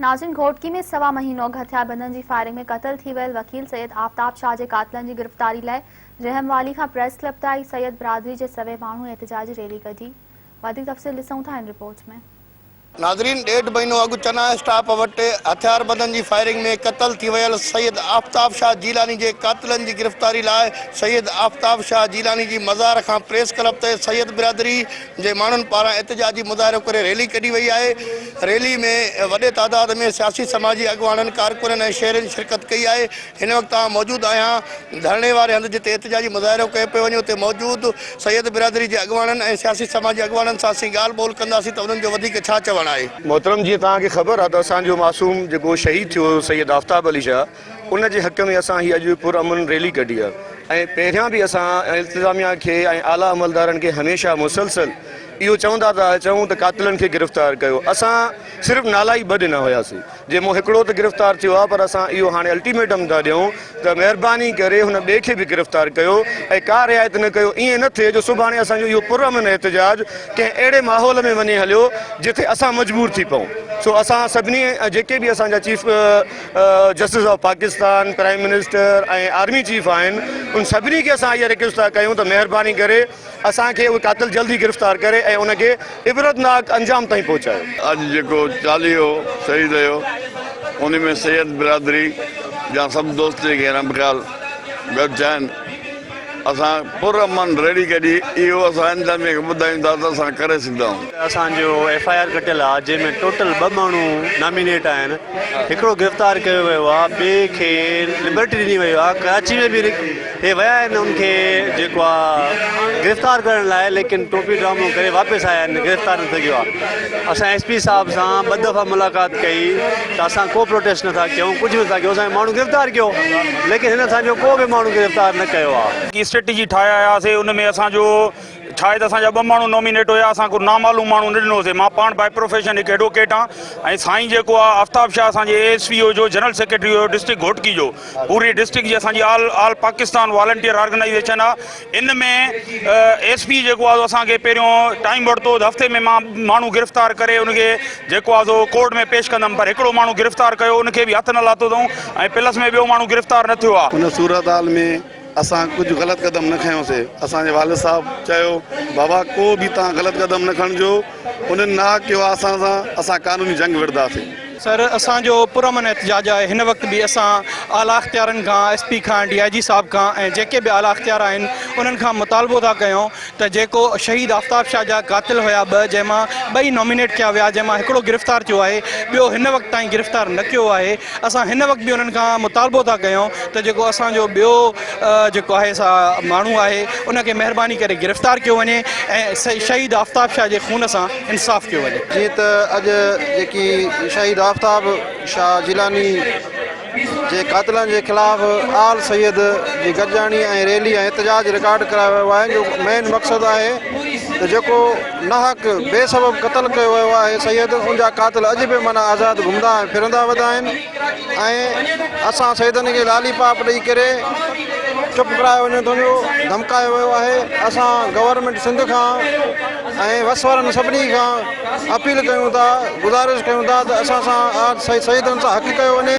ناظرين گهوٽڪي ۾ سوا مهينو اڳ هٿياربندن جي فائرنگ ۾ قتل ٿي ويل وڪيل سيد آفتاب شاهه جي قاتلن جي گرفتاري لاء رحم والي کان پريس ڪلب تائين سيد برادري جي سوين ماڻهن احتجاجي ريلي ڪڍي. وڌيڪ تفصيل ڏسون ٿا هن رپورٽ ۾. ناظرين ڏيڍ مهينو اڳ چنا اسٽاپ وٽ هٿياربندن جي فائرنگ ۾ قتل ٿي ويل سيد آفتاب شاهه جيلاني جي قاتلن جي گرفتاري لاء سيد آفتاب شاهه جيلاني جي مزار کان پريس ڪلب تائين سيد برادري جي ماڻهن پاران احتجاجي مظاهرو ڪري ريلي ڪڍي وئي آهي، ريلي ۾ وڏي تعداد ۾ سياسي سماجي اڳواڻن، ڪارڪنن ۽ شهرين شرڪت ڪئي آهي، هن وقت آئون موجود آهيان ڌرڻي واري هنڌ جتي احتجاجي مظاهرو ڪيو پيو وڃي اتي موجود سيد برادري جي اڳواڻن ۽ سياسي سماجي اڳواڻن سان اسين ڳالهه ٻولهه ڪنداسين ته انهن جو وڌيڪ ڇا چوڻ آهي. محترم جيئن توهان کي خبر آهي ته اسان جو معصوم جيڪو شهيد ٿيو هيو سيد آفتاب علي شاهه ان جي حق ۾ اسان هي اڄ پر امن ريلي ڪڍي آهي ۽ پهريان به اسان انتظاميا کي ۽ اعليٰ عملدارن کي هميشه مسلسل اهو چوندا ٿا اچون ته قاتلن کي گرفتار ڪيو اسان صرف نالا ئي ٻه ڏنا هياسي جنهن مون هڪڙو ته گرفتار ٿيو آهي پر اسان اهو هاڻي الٽيميٽم ٿا ڏيون ته مهرباني ڪري هن ٻئي کي به گرفتار ڪيو ۽ ڪا رعايت نه ڪيو ائين نه ٿئي جو سڀاڻي اسان جو اهو پرامن احتجاج ڪنهن اهڙي ماحول ۾ وڃي هليو جتي اسان مجبور ٿي پئون سو اسان سڀني جيڪي به اسان جا chief justice of Pakistan, prime minister ۽ army chief آهن ان سڀني کي اسان اها ريڪويسٽ ٿا ڪيون ته مهرباني ڪري اسان کي اهي قاتل جلدي گرفتار ڪري ۽ ان کي عبرتناڪ انجام تائين پهچايو. اڄ جيڪو چاليهو شهيد هيو ان ۾ سيد برادري جا سڀ دوست جيڪي هم خيال گڏ ٿيا آهن اسان پر امن ريلي ڪڍي اهو اسان انتظاميه کي ٻڌايون ٿا ته اسان ڪري سگهندا آهيون. اسان جو ايف I R ڪٽيل آ جنهن ۾ ٽوٽل ٻه ماڻهو نامينيٽ آهن هڪڙو گرفتار ڪيو ويو آ ٻئي کي لبرٽي ڏني وئي آ ڪراچي ۾ به هي ويا آهن ان کي جيڪو آ گرفتار ڪرڻ لاء ليڪن ٽوپي ڊرامو ڪري واپس آيا آهن گرفتار نه ٿي سگهيو آ اسان ايس پي صاحب سان ٻه دفعا ملاقات ڪئي ته اسان ڪو پروٽيسٽ نٿا ڪيون ڪجهه به نٿا ڪيون اسان جو ماڻهو گرفتار ڪيو ليڪن هن اسان جو ڪو به ماڻهو گرفتار نه ڪيو آ. اسٽريٽجي ٺاهي آياسي ان ۾ اسان جو ڇا آهي ته اسان جا ٻه ماڻهو نامينيٽ هيا اسان ڪو نامعلوم ماڻهو نه ڏنوسي مان پاڻ باء پروفيشن هڪ ايڊووڪيٽ آهيان ۽ سائين جيڪو آهي آفتاب شاهه اسان جي اي ايس پي او جو جنرل سيڪريٽري هيو ڊسٽرڪٽ گهوٽڪي جو پوري ڊسٽرڪٽ جي اسان جي آل آل پاڪستان والنٽيئر آرگنائيزيشن آهي ان ۾ ايس پي جيڪو آهي اسان کي پهريون ٽائيم ورتو ته هفتي ۾ مان ماڻهو گرفتار ڪري ان کي جيڪو آهي سو ڪورٽ ۾ پيش ڪندم پر هڪڙو ماڻهو گرفتار ڪيو ان کي به هٿ نه لاتو اٿئون ۽ پلس ۾ ٻيو ماڻهو گرفتار نه ٿيو آهي. ان صورتحال ۾ اسان ڪجهه غلط قدم نه کنيوسي اسان جي والد صاحب چيو بابا ڪو به توهان غلط قدم نه کڻجو انهن ناحق ڪيو آهي اسان سان اسان قانوني جنگ وڙهنداسين. سر اسان جو پرامن احتجاج آهي هن وقت به اسان اعليٰ اختيارن کان ايس پي کان ڊي I جي صاحب کان ۽ جيڪي به اعليٰ اختيار آهن انهن کان مطالبو ٿا ڪيون ته جيڪو شهيد آفتاب شاهه جا قاتل هيا ٻه جنهن مان ٻئي نامينيٽ ڪيا ويا جنهن مان هڪڙو گرفتار ٿيو آهي ٻيو هن وقت تائين گرفتار نه ڪيو آهي اسان هن وقت به انهن کان مطالبو ٿا ڪيون ته جيڪو اسان جو ٻيو جيڪو آهي سا ماڻهو آهي ان کي مهرباني ڪري گرفتار ڪيو وڃي ۽ شهيد آفتاب شاهه جي خون سان انصاف ڪيو وڃي. جيئن ته اڄ جيڪي شهيد آفتاب شاهه جيلاني جي قاتلن جي خلاف آل سيد جي گڏجاڻي ۽ ريلي ۽ احتجاج رڪارڊ ڪرايو ويو آهي جو مين مقصد آهي ته جيڪو ناحق بي سبب قتل ڪيو ويو آهي سيد ان جا قاتل اڄ به معنيٰ آزاد گهمندا ۽ ڦرندا ودا آهن ۽ اسان سيدن کي لالي پاپ ڏئي ڪري چپ ڪرايو وڃي ٿو ڌمڪايو ويو آهي اسان گورنمينٽ سنڌ کان ۽ وس وارن سڀني کان اپيل ڪيون ٿا گذارش ڪيون ٿا ته اسان سان سيدن سان حق ڪيو وڃي.